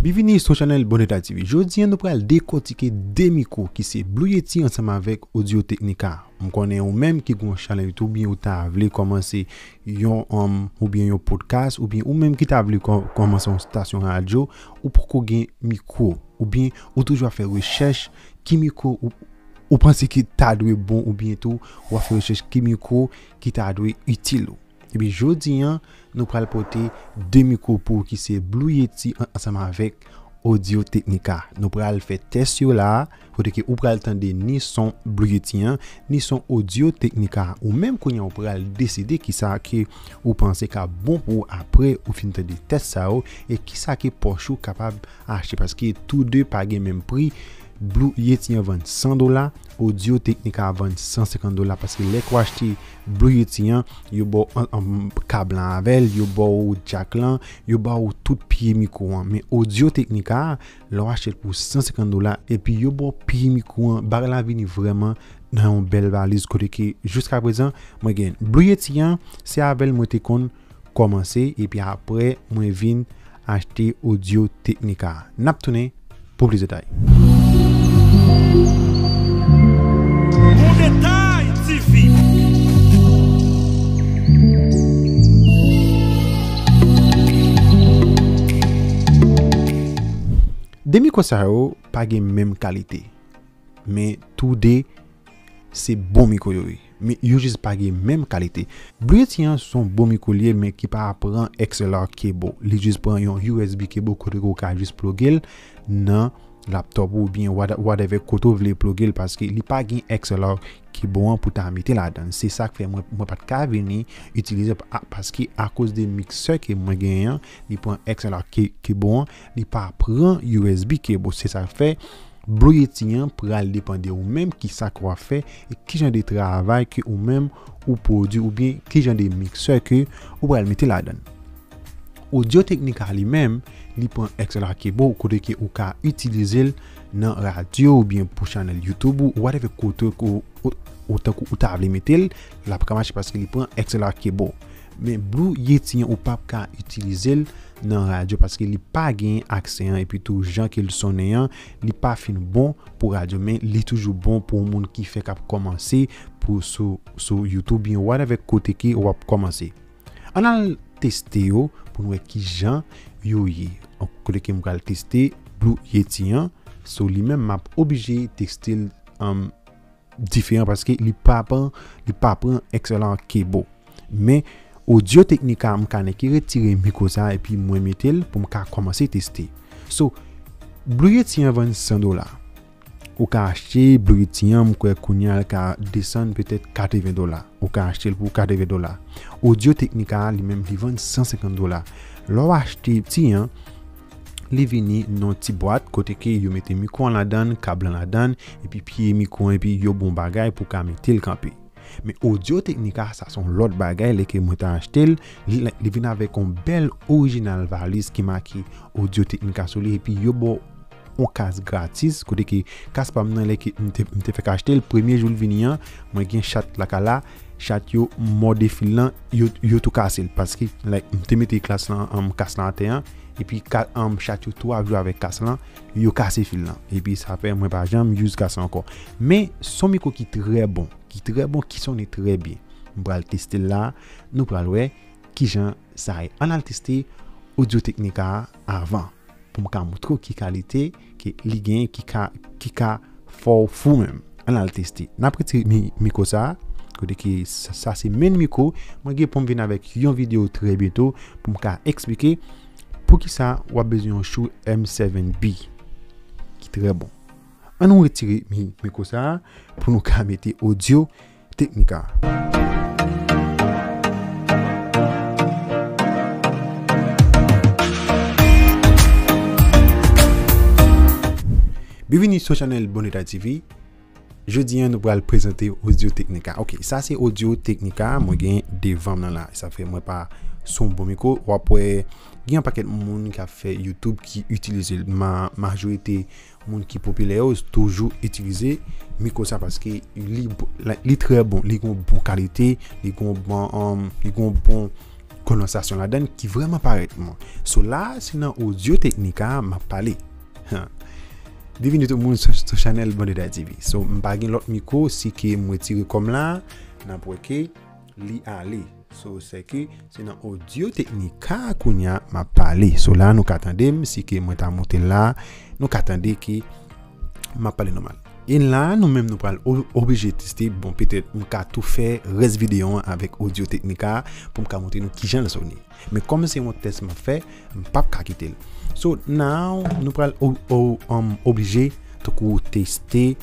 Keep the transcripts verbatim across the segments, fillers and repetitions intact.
Byenvini sou chanèl Bon Eta T V. Jodi a, nou pral dekòtike de mikwo ki se Blue Yeti ansanm avèk Audio Technica. M konnen ou menm ki gen yon chanèl YouTube oubyen ou ta vle kòmanse yon, um, oubyen yon podcast, oubyen ou menm ki ta vle kò-, kòmanse yon stasyon radyo, ou poko gen mikwo, oubyen ou toujou ap fè rechèch ki mikwo ou, ou panse ki ta dwe bon, oubyen tou ou ap fè rechèch ki mikwo ki ta dwe itil ou. Epi jodi a, nou pral pote de mikwo pou ou ki se Blue Yeti an-, ansanm avèk Audio Technica. Nou pral fè tès yo la, kote ke ou pral tande ni son Blue Yeti an, ni son Audio Technica. Ou menm kounye a ou pral deside kisa ke ou panse ka bon pou ou apre ou fin tande tès sa yo, e kisa ke pòch ou kapab achte, paske tou de pa gen menm pri. Blue Yeti an vann san dola, Audio Technica vann san senkant dola, paske lè ke w achte Blue Yeti an, yo ba w an, an, kab lan avè l, yo ba w jack lan, yo ba w tout pye mikwo an. Men Audio Technica a, lè w achte l pou san senkant dola, epi yo ba w pye mikwo an, bagay la vini vrèman nan yon bèl valiz, kote ke jiskaprezan, mwen gen Blue Yeti an, se avè l mwen te konn kòmanse, epi apre, mwen vin achte Audio Technica. N ap tounen pou plis detay. Bon Detay T V. De mikwo sa yo pa gen menm kalite, men tou de se bon mikwo yo ye. Men yo jis pa gen menm kalite. Blue Yeti an se yon bon mikwo li ye, men ki pa pran X L R cable. Li jis pran yon U S B cable kote ke w ka jis ploge l nan laptop ou oubyen wada-, whatever kote w vle ploge l, paske li pa gen X L R cable an pou ta mete ladan l. Se sa k fè mwen, mwen pa t ka vini itilize l, pa-, paske akoz de miksè ke mwen genyen an, li pran X L R ca-, cable an, li pa pran U S B cable. Se sa k fè Blue Yeti an pral depann de ou menm, kisa ke w ap fè e ki jan de travay ke ou menm ou pwodui oubyen ki jan de miksè ke ou pral mete ladan l. Audio Technica li menm, li pran X L R cable kote ke ou ka itilize l nan radyo oubyen pou chanèl YouTube ou, whatever kote ke ou, ou, ou tankou ou ta vle mete l, l ap ka mache paske li pran X L R cable. Men Blue Yeti an ou p ap ka itilize l nan radyo paske li pa gen aksè an, epi tou jan ke l sonnen an, li pa fin bon pou radyo, men li toujou bon pou moun ki fèk ap kòmanse pou sou, sou YouTube oubyen whatever kote ke w ap kòmanse. Ann al teste yo pou n wè ki jan yo ye. Kote ke m pral teste Blue Yeti an, so li menm m ap oblije teste l, um, diferan paske li pa pran, li pa pran X L R cable. Men Audio Technica, m ka nèk retire mikwo sa epi mwen mete l pou m ka kòmanse teste. So, Blue Yeti an vann san dola. Ou ka achte Blue Yeti an, m kwè kounye a l ka desann petèt katreven dola. Ou ka achte l pou katreven dola. Audio Technica li menm li vann san senkant dola. Lè w achte ti an, li vini nan ti bwat kote ke yo mete mikwo an ladan l, kab lan ladan l, epi pye mikwo an, epi yo ba w bagay pou w ka mete l kanpe. Men Audio Technica, sa se yon lòt bagay, lè ke mwen ta achte l, li, li vin avèk yon bèl orijinal valiz ki make Audio Technica sou li, epi yo ba w yon kas gratis, kote ke kas pa m nan, lè ke m te, m te fèk achte l, premye jou l vini an, mwen gen chat lakay la, chat yo mòde fil lan, yo, yo tou kase l, paske, like, m te mete kas lan, um, kas lan atè an, epi ka, um, chat yo tou ap jwe avèk kas lan, yo kase fil lan, epi sa fè mwen pa janm use kas lan ankò. Men se yon mikwo ki trè bon, ki trè bon, ki sonnen trè byen. M pral teste l la, nou pral wè kijan sa ye. Ann al teste Audio Technica a avan pou m ka montre w ki kalite ke li genyen ki ka, ki ka fè w fou menm. Ann al teste. N ap retire mi-, mikwo sa a, kote ke sa, sa se menm mikwo. Mwen gen pou m vin avèk yon videyo trè byento pou m ka eksplike poukisa w ap bezwen yon Shure M seven B ki trè bon. Ann nou retire mi-, mikwo sa a pou nou ka mete Audio Technica. Byenvini sou chanèl Bon Eta T V. Jodi a, nou pral prezante Audio Technica. Ok, sa se Audio Technica mwen gen devan m nan la. Sa fè mwen pa sou yon bon mikwo. W ap wè, gen yon pakèt moun k ap fè YouTube ki itilize l. Ma-, majorite moun ki popilè yo toujou itilize mikwo sa paske li, li trè bon, li gon bon kalite, li gon bon, um, li gon bon pwononsasyon ladan ki vrèman parèt mwen. So la, se nan Audio Technica m ap pale. Byenvini tout moun sou, sou chanèl Bon Detay T V. So, m pa gen lòt mikwo, si ke m retire kò m la, n ap wè ke li ale. So, se ke se nan Audio Technica kounye a m ap pale. So la, nou ka tande m, si ke mwen ta monte la, nou ka tande ke m ap pale nòmal. E la, nou menm nou pral o- oblije teste. Bon, petèt, m ka tou fè rès videyo an avèk Audio Technica pou m ka montre nou kijan l sone. Men kòm se yon tès m ap fè, m p ap ka kite l. So, now, nou pral o- o- um, oblije, tankou teste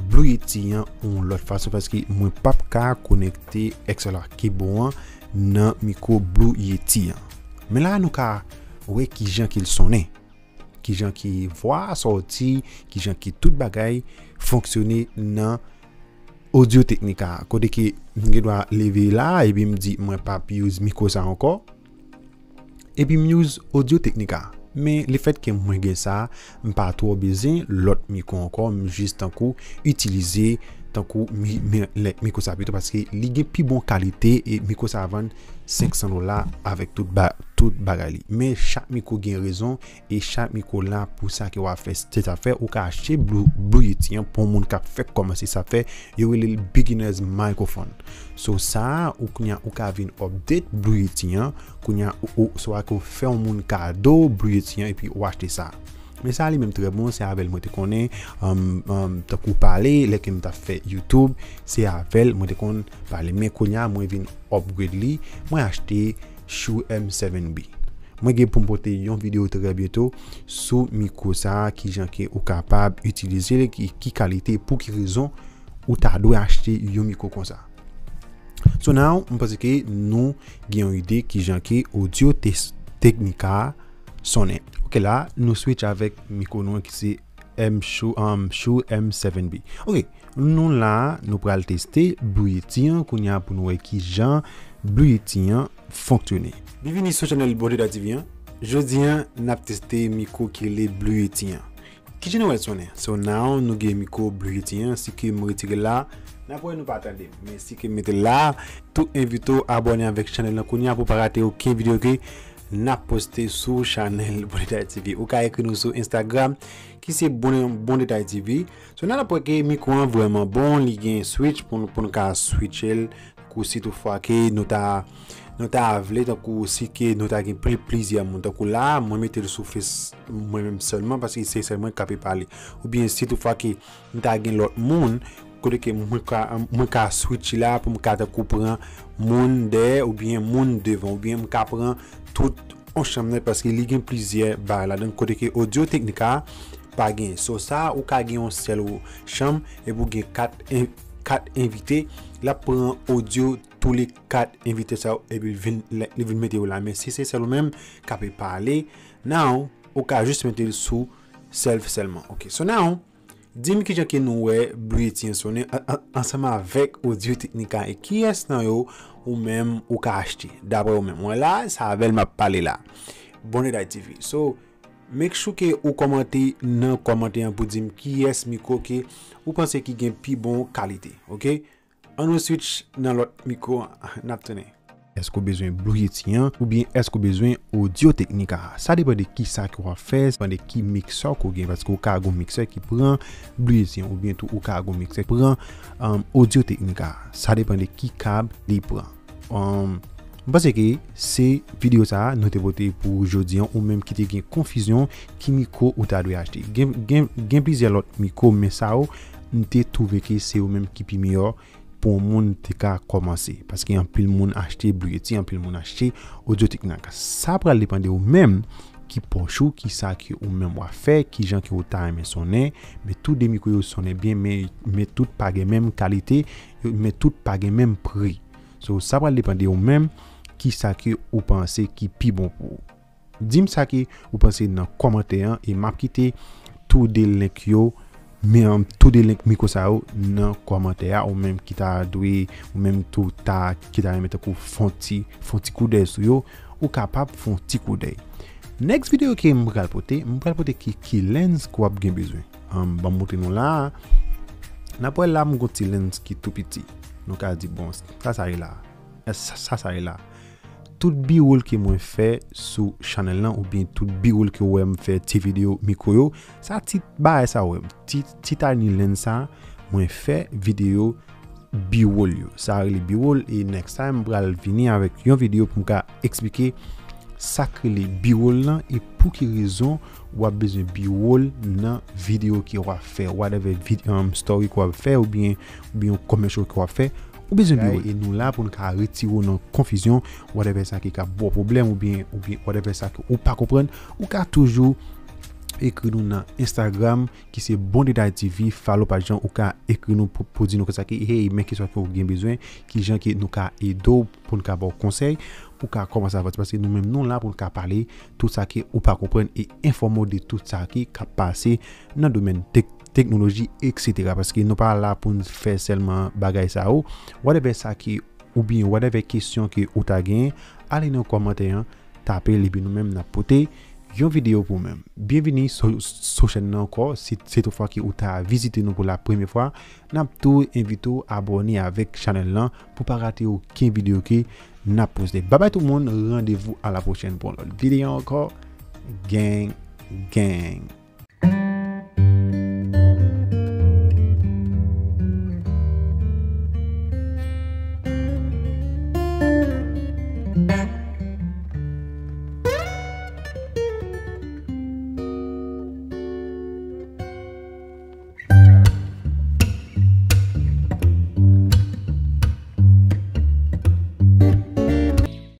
Blue Yeti an yon lòt fason, paske mwen p ap ka konekte X L R cable an nan mikwo Blue Yeti an. Men la, nou ka wè kijan ke l sonnen, kijan ke vwa a sòti, kijan ke tout bagay fonksyone nan Audio Technica. Kote ke m gen dwa leve la, epi m di mwen p ap use mikwo sa ankò. Epi m use Audio Technica. Men lefètke mwen gen sa, m pa twò bezwen lòt mikwo ankò, m jis tankou itilize tankou mi- mi- lè- mikwo sa pito, paske li gen pi bon kalite e mikwo sa vann senk san dola avèk tout ba- tout bagay li. Men chak mikwo gen rezon e chak mikwo la pou sa ke w ap fè. Se sa fè ou ka achte Blue, Blue Yeti an pou yon moun k ap fèk kòmanse. Sa fè yo rele l beginner's microphone. So sa a, ou kounye a, ou ka vin update Blue Yeti an. Kounye a, ou, ou, swa ke w fè yon moun kado Blue Yeti an epi ou achte sa. Men sa li menm trè bon, se avè l mwen te konnen, um, um, tankou pale, lè ke m t ap fè YouTube, se avè l mwen te konn pale. Men kounye a, mwen vin upgrade li, mwen achte Shure M seven B. Mwen gen pou m pote yon videyo trè byento sou mikwo sa a, kijan ke ou kapab itilize l, ki, ki kalite, pou ki rezon ou ta dwe achte yon mikwo konsa. So now, m panse ke nou gen yon ide kijan ke Audio Tes- Technica sonnen. Ok, la, nou switch avèk mikwo nou an ki se M Shure, um, Shure M seven B. Ok, nou la, nou pral teste Blue Yeti an, kounye a pou nou wè kijan Blue Yeti an fonksyone. Byenvini sou chanèl Bon Detay T V an. Jodi an, n ap teste mikwo ki rele Blue Yeti an. Kijan nou wè l sonnen? So now, nou gen mikwo Blue Yeti an, si ke m retire l la, n ap wè nou pa tande m. Men si ke m mete l la, tou envite w abòne avèk chanèl lan kounye a pou w pa rate okenn videyo ke n ap poste sou chanèl Bon Detay T V. Ou ka ekri nou sou Instagram, ki se Bon, Bon Detay T V. So, n ap wè ke mikwo an vrèman bon, li gen switch pou, n- pou n ka switche l, kou si toutfwa ke nou ta, nou ta vle, tankou si ke nou ta gen pli, plizyè moun. Tankou la, mwen mete l sou Face mwen menm sèlman, paske se sèl mwen k ap pale. Oubyen si toutfwa ke m ta gen lòt moun, kote ke mwen ka, mwen ka switch la pou m ka tankou pran moun dèyè, oubyen moun devan, oubyen m ka pran tout yon chanm nèt, paske li gen plizyè bagay ladan l, kote ke Audio Technica pa gen. So sa, ou ka gen yon sèl chanm, epi ou gen kat en- kat envite, l ap pran audio tou le kat envite sa yo, epi l vin, li vin mete yo la. Men si se sèl ou menm k ap pale, now, ou ka jis mete l sou self sèlman. Ok, so now, di m kijan ke nou wè Blue Yeti an sonnen an- an- ansanm avèk Audio Technica, e kiyès nan yo ou menm ou ka achte, daprè ou menm. Mwen la, se avè l m ap pale la. Bon Detay T V. So, make sure ke ou kòmante nan kòmantè an pou di m kiyès mikwo ke ou panse ki gen pi bon kalite. Ok? An nou switch nan lòt mikwo an. N ap tounen. Èske w bezwen Blue Yeti an oubyen èske w bezwen Audio Technica? Sa depann de kisa ke w ap fè, sa depann de ki miksè ke w gen, paske w ka gen yon miksè ki pran Blue Yeti an, oubyen tou ou ka gen yon miksè ki pran, um, Audio Technica. Sa depann de ki kab li pran. Um, m panse ke se videyo sa a nou te pote pou jodi an, ou menm ki te gen konfizyon ki mikwo ou ta dwe achte. Gen, gen, gen plizyè lòt mikwo, men sa yo, m te twouve ke se yo menm ki pi meyè pou yon moun te ka kòmanse. Paske anpil moun achte Blue Yeti, anpil moun achte Audio Technica. Sa pral depann de ou menm, ki pòch ou, kisa ke ou menm w ap fè, kijan ke ou ta renmen sonnen. Men tou de mikwo yo sonnen byen, men, men tout pa gen menm kalite, yo- men tout pa gen menm pri. So, sa pral depann de ou menm, kisa ke ou panse ki pi bon pou ou. Di m sa ke ou panse nan kòmantè an, e m ap kite tou de link yo, men, um, tou de link mikwo sa yo nan kòmantè a, ou menm ki ta dwe, ou menm tou ta, ki ta renmen tankou fè yon ti, fè yon ti koudèy sou yo, ou kapab fè yon ti koudèy. Next videyo ke m pral pote, m pral pote ki, ki lens ke w ap gen bezwen. Um, ban m montre nou la. N ap wè la, m gon ti lens ki tou piti. Nou ka di, bon, sa, sa ye la. Sa, sa, sa ye la. tout b-roll ke mwen fè sou chanèl lan, oubyen tout b-roll ke w wè m fè ti videyo mikro yo, sa ti bagay sa w wè m, ti, ti tiny lens sa, mwen fè videyo b-roll yo. Sa rele b-roll, e next time m pral vini avèk yon videyo pou m ka eksplike sa k rele b-roll lan e pou ki rezon w ap bezwen b-roll nan videyo ke w ap fè, whatever vid-, um, story ke w ap fè oubyen, oubyen yon commercial ke w ap fè, ou bezwen b-roll. E nou la pou n ka retire w nan konfizyon, whatever sa ki ka ba w pwoblèm oubyen, oubyen whatever sa ke ou pa konprann, ou ka toujou ekri nou nan Instagram ki se Bon Detay T V, follow paj lan, ou ka ekri nou pou, pou di nou konsa ke, hey, men ki sa ke ou gen bezwen, ki jan ke nou ka ede w pou n ka ba w konsèy, pou w ka kòmanse avanse, paske nou menm nou la pou n ka pale tout sa ke ou pa konprann e enfòme w de tout sa ki ka pase nan domèn tek-, teknoloji, et cetera. Paske nou pa la pou n fè sèlman bagay sa yo. Whatever sa ke, oubyen whatever kesyon ke ou ta genyen, ale nan kòmantè an, tape l, epi nou menm n ap pote yon videyo pou ou menm. Byenvini sou, sou chèn nan ankò. Si se toutfwa ke ou ta vizite nou pou la premyè fwa, n ap tou envite w abòne avèk chanèl lan pou pa rate okenn videyo ke n ap poste. Babay tout moun, randevou a la pwochèn pou yon lòt videyo ankò. Gang, gang.